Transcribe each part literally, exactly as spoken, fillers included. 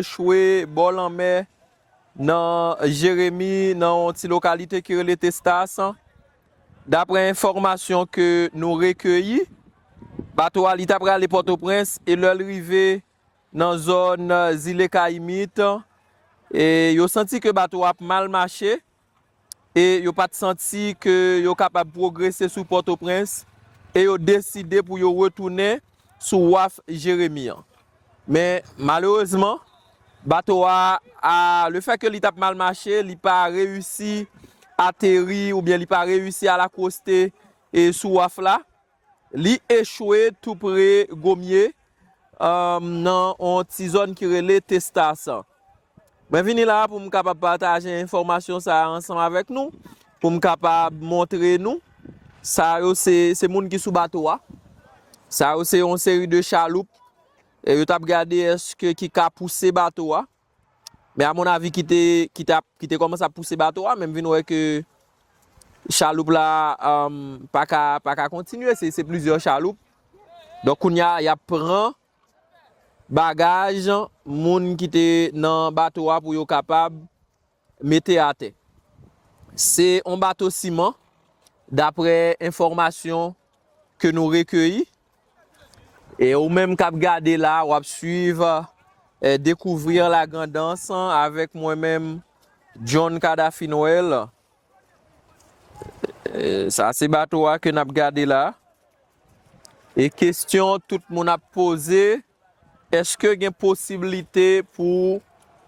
echwe bò lanmè nan Jeremi, nan yon ti lokalite ki rele Testas. Daprè enfòmasyon ke nou rekeyi, bato a li t ap prale Pòtoprens e lè l rive nan zòn, e, Zile Kayimit, e yo santi ke bato a ap mal mache e yo pa t santi ke yo kapab pwogrese sou Pòtoprens e yo deside pou yo retounen sou waf Jeremi an. Men malerezman, bato a, a, lefètke li t ap mal mache, li pa reyisi ateri oubyen li pa reyisi al akwoste e sou waf la. Li echwe tou pre Gomye, um, nan yon ti zòn ki rele Testas. Mwen vini la pou m kapab pataje enfòmasyon sa a ansanm avèk nou, pou m kapab montre nou. Sa yo se, se moun ki sou bato a. Sa yo se yon seri de chaloup. E yo t ap gade èske ki ka pouse bato a. Men amonnavi ki te, ki te, ap- ki te kòmanse ap pouse bato a, men m vin wè ke chaloup la, um, pa ka, pa ka kontinye. Se, se plizyè chaloup. Donk, kounye a, y ap pran bagaj moun ki te nan bato a pou yo kapab mete atè. Se yon bato siman, daprè enfòmasyon ke nou rekeyi. E ou menm k ap gade la, w ap swiv, e, Découvrir la Grand'Anse avèk mwen menm, John Cadafy Noël. E, sa se bato a ke n ap gade la. E kesyon tout moun ap poze, èske gen posiblite pou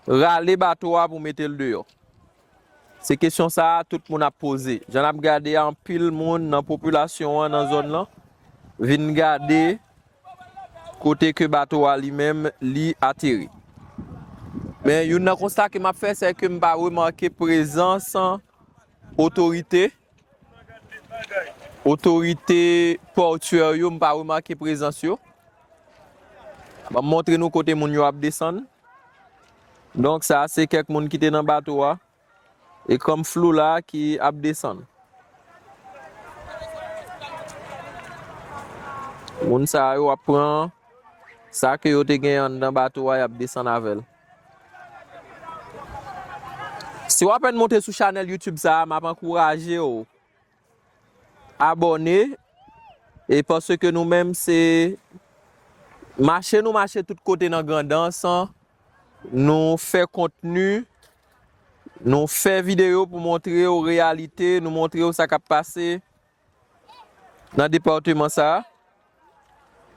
rale bato a pou mete l deyò? Se kesyon sa a tout moun ap poze. Jan n ap gade a, anpil moun nan popilasyon an, nan zòn lan, vin gade kote ke bato a li menm li ateri. Men youn nan konsta ke m ap fè, se ke m pa remake prezans otorite, otorite pòtyè yo, m pa remake prezans yo. Ban m montre nou kote moun yo ap desann. Donk, sa se kèk moun ki te nan bato a. E kòm flou la ki ap desann. Moun sa yo ap pran sa ke yo te gen anndan bato a, y ap desann avè l. Si w apèn monte sou chanèl YouTube sa a, m ap ankouraje w abòne, e paske nou menm se mache nou mache tout kote nan Grandans, nou fè kontni, nou fè videyo pou montre w reyalite, nou montre w sa k ap pase nan depatman sa a.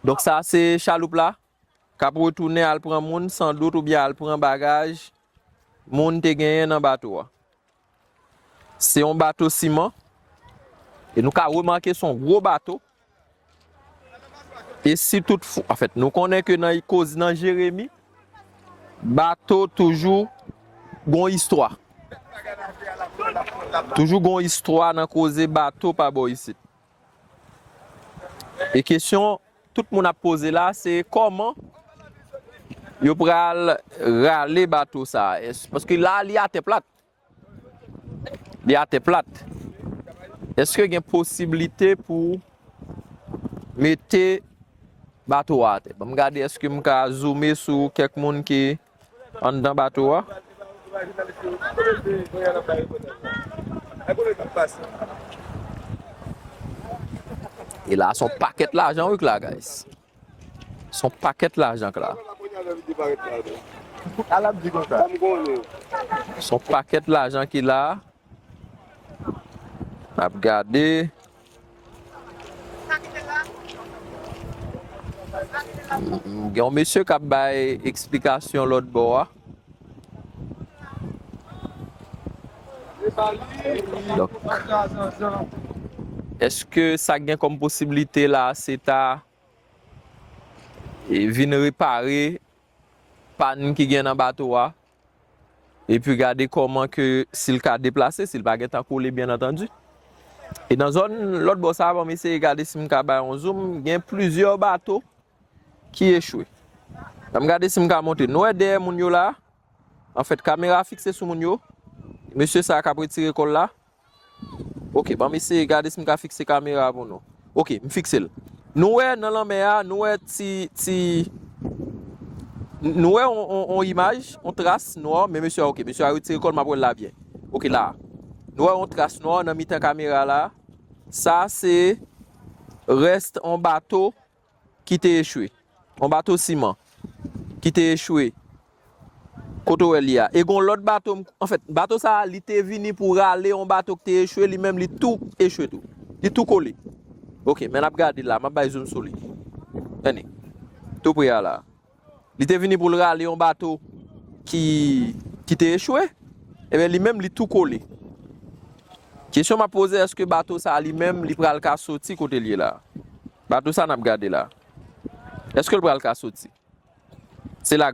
Donk sa se chaloup la k ap retounen al pran moun, sandout, oubyen al pran bagaj moun te genyen nan bato a. Se yon bato siman. E nou ka remake se yon gwo bato. E si tout fwa, anfèt, nou konnen ke nan koz nan Jeremi, bato toujou gon istwa. Toujou gon istwa nan koze bato pa bò isit. E kesyon tout moun ap poze la, se kòman yo pral rale bato sa a? Èske, paske la, li atè plat. Li atè plat. Èske gen posiblite pou mete bato a atè? Ban m gade èske m ka zoume sou kèk moun ki anndan bato a. E la, se yon pakèt lajan wi k la, guys. Se yon pakèt lajan k la. Se yon pakèt lajan ki la. N ap gade. Gen yon mesye k ap bay eksplikasyon lòt bò a. Donk, èske sa k gen kòm posiblite la, se ta, e, vin repare pàn ki gen nan bato a? Epi gade kòman ke si l ka deplase, si l pa gentan koule, byen antandi. E nan zòn lòt bò sa a, ban m eseye gade si m ka bay yon zoom, gen plizyè bato ki echwe. Ban m gade si m ka montre. Nou wè dèyè moun yo la. Anfèt, kamera a fikse sou moun yo. Mesye sa a k ap retire kò l la. Ok, ban m eseye gade si m ka fikse kamera a pou nou. Ok, m fikse l. Nou wè nan lanmè a, nou wè ti, ti, Nou wè yon, yon, yon imaj, yon tras nwa, men mesye a, ok, mesye a retire kò l, m ap wè l la byen. Ok, la. Nou wè yon tras nwa nan mitan kamera la. Sa se rès yon bato ki te echwe. Yon bato siman ki te echwe. Kote w wè li a. E gon lòt bato, m- anfèt, bato sa a, li te vini pou rale yon bato ki te echwe, li menm li tou echwe tou. Li tou kole. Ok, men n ap gade la, m ap bay zoom sou li. Tande. Tou pre a la. Li te vini pou l rale yon bato ki, ki te echwe. Ebyen, li menm, li tou kole. Kesyon m ap poze, èske bato sa a li menm, li pral ka soti kote l ye la? Bato sa n ap gade la. Èske l pral ka soti? Se la